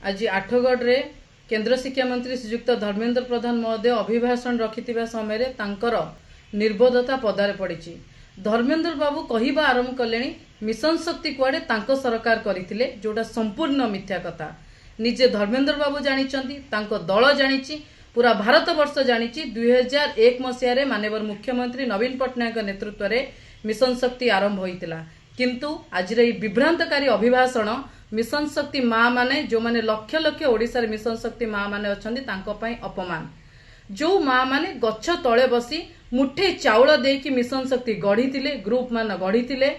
ଆଜି ଆଠଗଡ଼ରେ କେନ୍ଦ୍ର ଶିକ୍ଷାମନ୍ତ୍ରୀ ଶ୍ରୀଯୁକ୍ତ ଧର୍ମେନ୍ଦ୍ର ପ୍ରଧାନ ମହୋଦୟ ଅଭିଭାଷଣ ରଖିଥିବା ସମୟରେ ତାଙ୍କର ନିର୍ବୋଧତା ପଦାରେ ପଡ଼ିଛି। ଧର୍ମେନ୍ଦ୍ର ବାବୁ କହିବା ଆରମ୍ଭ କଲେଣି, ମିଶନ ଶକ୍ତି କୁଆଡ଼େ ତାଙ୍କ ସରକାର କରିଥିଲେ, ଯୋଉଟା ସମ୍ପୂର୍ଣ୍ଣ ମିଥ୍ୟା କଥା। ନିଜେ ଧର୍ମେନ୍ଦ୍ର ବାବୁ ଜାଣିଛନ୍ତି, ତାଙ୍କ ଦଳ ଜାଣିଛି, ପୁରା ଭାରତବର୍ଷ ଜାଣିଛି, 2001 ମସିହାରେ ମାନ୍ୟବର ମୁଖ୍ୟମନ୍ତ୍ରୀ ନବୀନ ପଟ୍ଟନାୟକଙ୍କ ନେତୃତ୍ୱରେ ମିଶନ ଶକ୍ତି ଆରମ୍ଭ ହୋଇଥିଲା। କିନ୍ତୁ ଆଜିର ଏହି ବିଭ୍ରାନ୍ତକାରୀ ଅଭିଭାଷଣ ମିଶନ ଶକ୍ତି ମା ମାନେ, ଯେଉଁମାନେ ଲକ୍ଷ ଲକ୍ଷ ଓଡ଼ିଶାରେ ମିଶନ ଶକ୍ତି ମା ମାନେ ଅଛନ୍ତି, ତାଙ୍କ ପାଇଁ ଅପମାନ। ଯୋଉ ମା ମାନେ ଗଛ ତଳେ ବସି ମୁଠେ ଚାଉଳ ଦେଇକି ମିଶନ ଶକ୍ତି ଗଢ଼ିଥିଲେ, ଗ୍ରୁପ ମାନ ଗଢ଼ିଥିଲେ,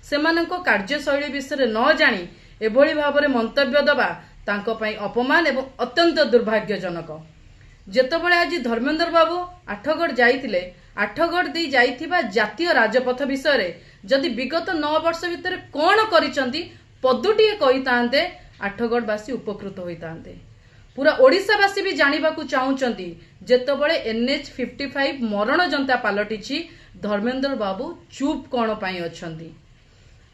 ସେମାନଙ୍କ କାର୍ଯ୍ୟଶୈଳୀ ବିଷୟରେ ନ ଜାଣି ଏଭଳି ଭାବରେ ମନ୍ତବ୍ୟ ଦେବା ତାଙ୍କ ପାଇଁ ଅପମାନ ଏବଂ ଅତ୍ୟନ୍ତ ଦୁର୍ଭାଗ୍ୟଜନକ। ଯେତେବେଳେ ଆଜି ଧର୍ମେନ୍ଦ୍ର ବାବୁ ଆଠଗଡ଼ ଯାଇଥିଲେ, ଆଠଗଡ଼ ଦେଇ ଯାଇଥିବା ଜାତୀୟ ରାଜପଥ ବିଷୟରେ ଯଦି ବିଗତ 9 ବର୍ଷ ଭିତରେ କ'ଣ କରିଛନ୍ତି ପଦୁଟିଏ କହିଥାନ୍ତେ, ଆଠଗଡ଼ବାସୀ ଉପକୃତ ହୋଇଥାନ୍ତେ। ପୁରା ଓଡ଼ିଶାବାସୀ ବି ଜାଣିବାକୁ ଚାହୁଁଛନ୍ତି, ଯେତେବେଳେ NH 55 ମରଣ ଯନ୍ତା ପାଲଟିଛି, ଧର୍ମେନ୍ଦ୍ର ବାବୁ ଚୁପ୍ କ'ଣ ପାଇଁ ଅଛନ୍ତି?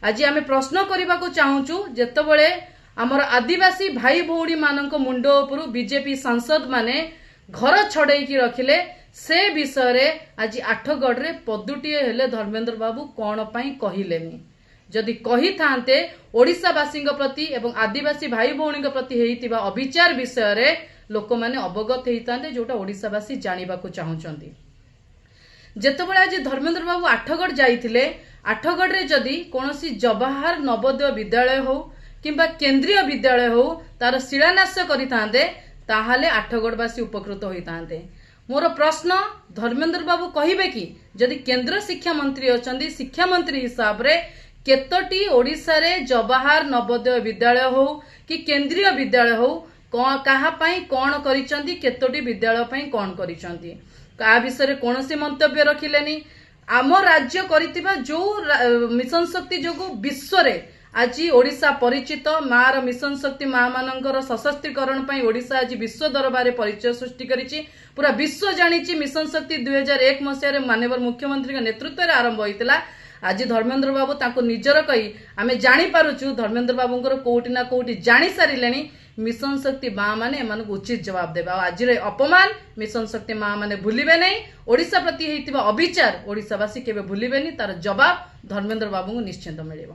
ଆଜି ଆମେ ପ୍ରଶ୍ନ କରିବାକୁ ଚାହୁଁଛୁ, ଯେତେବେଳେ ଆମର ଆଦିବାସୀ ଭାଇ ଭଉଣୀମାନଙ୍କ ମୁଣ୍ଡ ଉପରୁ ବିଜେପି ସାଂସଦ ମାନେ ଘର ଛଡେଇକି ରଖିଲେ, ସେ ବିଷୟରେ ଆଜି ଆଠଗଡ଼ରେ ପଦୁଟିଏ ହେଲେ ଧର୍ମେନ୍ଦ୍ର ବାବୁ କ'ଣ ପାଇଁ କହିଲେନି? ଯଦି କହିଥାନ୍ତେ, ଓଡ଼ିଶାବାସୀଙ୍କ ପ୍ରତି ଏବଂ ଆଦିବାସୀ ଭାଇ ଭଉଣୀଙ୍କ ପ୍ରତି ହେଇଥିବା ଅବିଚାର ବିଷୟରେ ଲୋକମାନେ ଅବଗତ ହେଇଥାନ୍ତେ, ଯୋଉଟା ଓଡ଼ିଶାବାସୀ ଜାଣିବାକୁ ଚାହୁଁଛନ୍ତି। ଯେତେବେଳେ ଆଜି ଧର୍ମେନ୍ଦ୍ର ବାବୁ ଆଠଗଡ଼ ଯାଇଥିଲେ, ଆଠଗଡ଼ରେ ଯଦି କୌଣସି ଜବାହର ନବୋଦୟ ବିଦ୍ୟାଳୟ ହଉ କିମ୍ବା କେନ୍ଦ୍ରୀୟ ବିଦ୍ୟାଳୟ ହଉ, ତାର ଶିଳାନ୍ୟାସ କରିଥାନ୍ତେ, ତାହେଲେ ଆଠଗଡ଼ବାସୀ ଉପକୃତ ହୋଇଥାନ୍ତେ। ମୋର ପ୍ରଶ୍ନ, ଧର୍ମେନ୍ଦ୍ର ବାବୁ କହିବେ କି, ଯଦି କେନ୍ଦ୍ର ଶିକ୍ଷାମନ୍ତ୍ରୀ ଅଛନ୍ତି, ଶିକ୍ଷାମନ୍ତ୍ରୀ ହିସାବରେ କେତୋଟି ଓଡ଼ିଶାରେ ଜବାହର ନବୋଦୟ ବିଦ୍ୟାଳୟ ହଉ କି କେନ୍ଦ୍ରୀୟ ବିଦ୍ୟାଳୟ ହଉ, କାହା ପାଇଁ କ'ଣ କରିଛନ୍ତି, କେତୋଟି ବିଦ୍ୟାଳୟ ପାଇଁ କ'ଣ କରିଛନ୍ତି? କାହା ବିଷୟରେ କୌଣସି ମନ୍ତବ୍ୟ ରଖିଲେନି। ଆମ ରାଜ୍ୟ କରିଥିବା ଯୋଉ ମିଶନ ଶକ୍ତି ଯୋଗୁଁ ବିଶ୍ୱରେ ଆଜି ଓଡ଼ିଶା ପରିଚିତ, ମାର ମିଶନ ଶକ୍ତି ମା ମାନଙ୍କର ସଶକ୍ତିକରଣ ପାଇଁ ଓଡ଼ିଶା ଆଜି ବିଶ୍ୱ ଦରବାରରେ ପରିଚୟ ସୃଷ୍ଟି କରିଛି। ପୁରା ବିଶ୍ୱ ଜାଣିଛି ମିଶନ ଶକ୍ତି 2001 ମସିହାରେ ମାନ୍ୟବର ମୁଖ୍ୟମନ୍ତ୍ରୀଙ୍କ ନେତୃତ୍ୱରେ ଆରମ୍ଭ ହୋଇଥିଲା। ଆଜି ଧର୍ମେନ୍ଦ୍ର ବାବୁ ତାଙ୍କୁ ନିଜର କହି ଆମେ ଜାଣିପାରୁଛୁ, ଧର୍ମେନ୍ଦ୍ର ବାବୁଙ୍କର କୋଉଠି ନା କୋଉଠି ଜାଣି ସାରିଲେଣି, ମିଶନ ଶକ୍ତି ମା ମାନେ ଏମାନଙ୍କୁ ଉଚିତ ଜବାବ ଦେବେ। ଆଉ ଆଜିର ଏ ଅପମାନ ମିଶନ ଶକ୍ତି ମା ମାନେ ଭୁଲିବେ ନାହିଁ। ଓଡ଼ିଶା ପ୍ରତି ହେଇଥିବା ଅବିଚାର ଓଡ଼ିଶାବାସୀ କେବେ ଭୁଲିବେନି। ତାର ଜବାବ ଧର୍ମେନ୍ଦ୍ର ବାବୁଙ୍କୁ ନିଶ୍ଚିନ୍ତ ମିଳିବ।